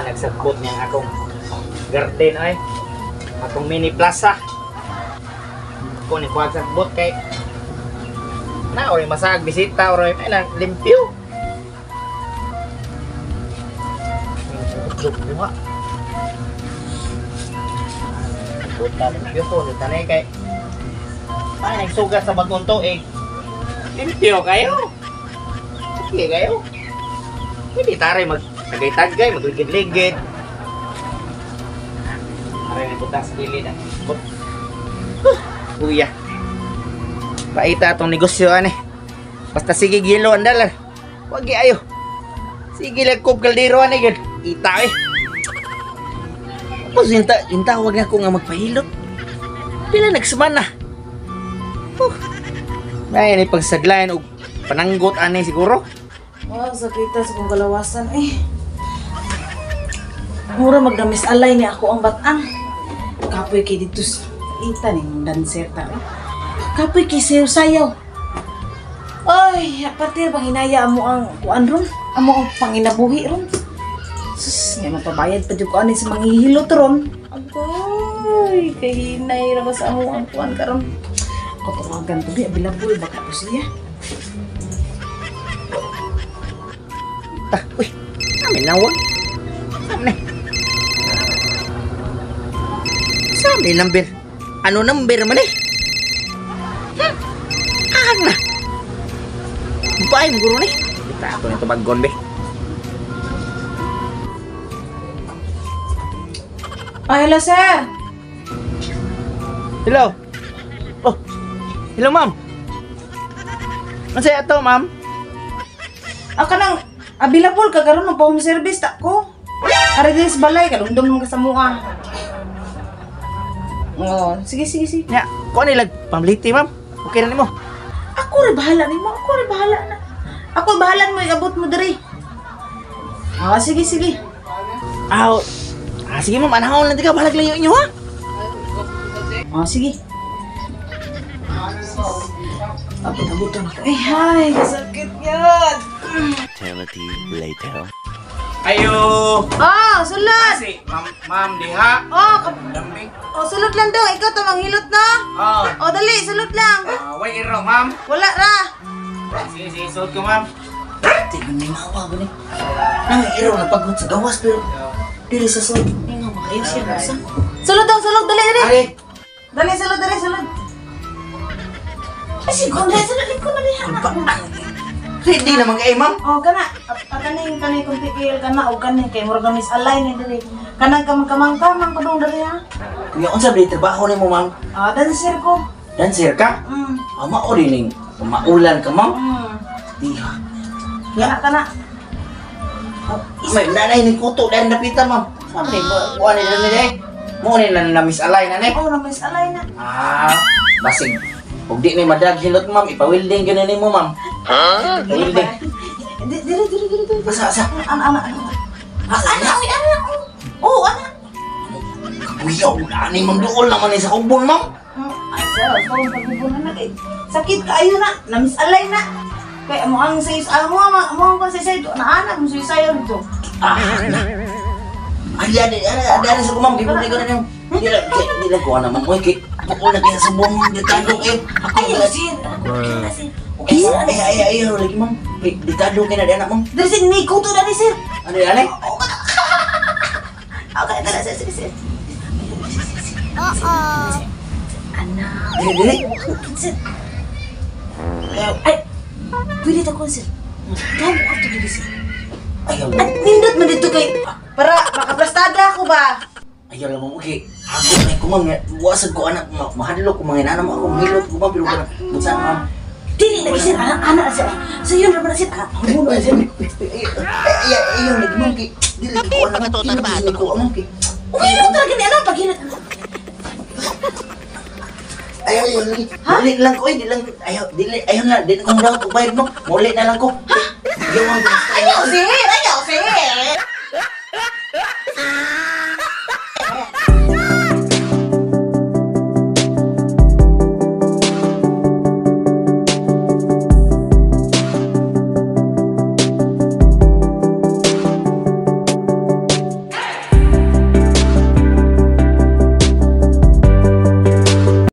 Nagsabot niya ang akong garden ay. Akong mini plaza. Ako ni kuwag sagbot kay na ori masag bisita ori ay nang limpyo. Duha. Buta limpyo ko ni tanay kay ay nagsugat sa bagong tuig. Limpyo kayo. Okay kayo. Pwede taray mag tagay-tagay, magligid-ligid. Aray ni butang sa gilid ang but. Kuya. Paita atong negosyo ani. Basta sige gilo ang dalar. Wag ayo. Sige lang kob kaldero ani gyud. Ita eh. Tapos inta wag na ko nga magpahilot. Pila nagsuman na. Ay, ni pagsadlayan og pananggot ani siguro. Oh, sakita sa kong kalawasan eh. Mura magdamis alay ni ako ang batang. Kapoy kay dito ita ni mong dancer ta. Kapoy kay sayo sayaw. Ay, patir bang hinaya mo ang kuan ron? Amo ang panginabuhi ron. Sus, nga mapabayad pa jud ko ani sa manghihilot ron. Agoy, kay hinay ra ba sa amo ang kuan karon. Ako tawagan to bi available baka to siya. Ta, uy. Amin nawag. Amin. Sa amin number. Ano number man eh? Ahag na. Bahay mo guro ni. Kita ako nito baggon be. Oh, hello sir. Hello. Oh. Hello ma'am. Masaya ato ma'am. Ako nang available ka karon ng home service ta ko. Ari diri sa balay kadumdum man ka sa mua. Oh, sige sige sige. Nya, ko ni lag pamliti ma'am. Okay ra nimo. Ako ra bahala nimo, ako ra bahala na. Ako bahala mo iabot mo diri. Ah, sige sige. Aw. Ah, sige ma'am, anahon lang tika balag layo inyo ha. Oh, sige. Abot-abotan ako. Eh, hay, kasakit yan. Eternity later. Ayo. Oh, sulod. Si ma'am, ma'am diha. Oh, Lambing. oh, sulod lang daw. Ikaw tamang hilot na. Oh. Oh, dali, sulod lang. Way iro ma'am. Wala ra. Sige, sige, suot ko ma'am. Tingnan ni mawa ba ni? Nang iro na pagod sa gawas pero dili sa sulod. Nga makayo siya basta. Sulod daw, sulod, dali, dali. Ari. Dali, sulod, dali, sulod. Ay, sige, dali, sulod, ikaw na diha. Ready naman kay ma'am. Oh, kana. Kaning kanay kunti il kana og kaning kay murag na misalign ni dali. Kanang kamang-kamang ko dong dali ha. Kuya, unsa ba trabaho nimo ma'am? Ah, dancer ko. Dancer ka? Mm. Ama o ning maulan ka ma'am? Mm. Diha. Kana kana. May nanay ni kuto dahil napita ma'am. Sabi ni buwan ni dali eh. Mo ni na misalign na ni. Oh, na misalign na. Ah, basig. Ug di ni madag hilot ma'am, ipawilding gyud nimo ma'am. Huh? Pawilding. Dili dili dili dili. Asa asa? Ana ana ana. Asa Ana oy ana. Oh, ana. Kuya, ani ma'am duol naman ni sa kubon ma'am. Ay, sir, kung pagbubunan na kay sakit kaayo na, na misalign na. Kay amo ang say amo amo ang say na anak mo say dito. Ah. Ay, ani ani sa ma'am, gibuli ko na nimo. Dili ko ana ma'am, oy kay duol na kay sa kubon ditado kayo. Ako Ay, sir. Sir. Okay, ay ay ay lagi ma'am. Ditado kay na di anak ma'am. Dili sir, ni kuto dali sir. Ano ani? Okay, dali sir, sir, sir. Oo. Anak. Dili dili. Sir. Ay, pwede ta ko sir. Damo ka to dili sir. Ayaw. At nindot man dito kay para makaplastada ako ba? Ayaw lang ma'am, okay. Ako na ko ma'am, wasag ko anak, mahadlok ko mga inana mo ako, mahilot ko ma'am, pero ka na, bunsan ma'am. Dili lagi sir, anak anak sir. Sa yun ra ba sir? Anak mo na sir. Ay, ayaw lagi ma'am, kay dili lagi ko anak, dili ko ma'am, kay. Uhilot talaga ni anak paghilot. Ayaw, ayaw lagi. Dili lang ko, eh, dili lang, ayaw, dili, ayaw na, dili ko muna ako bayad mo. Muli na lang ko. Ayaw, ma'am, Ayaw sir, ayaw.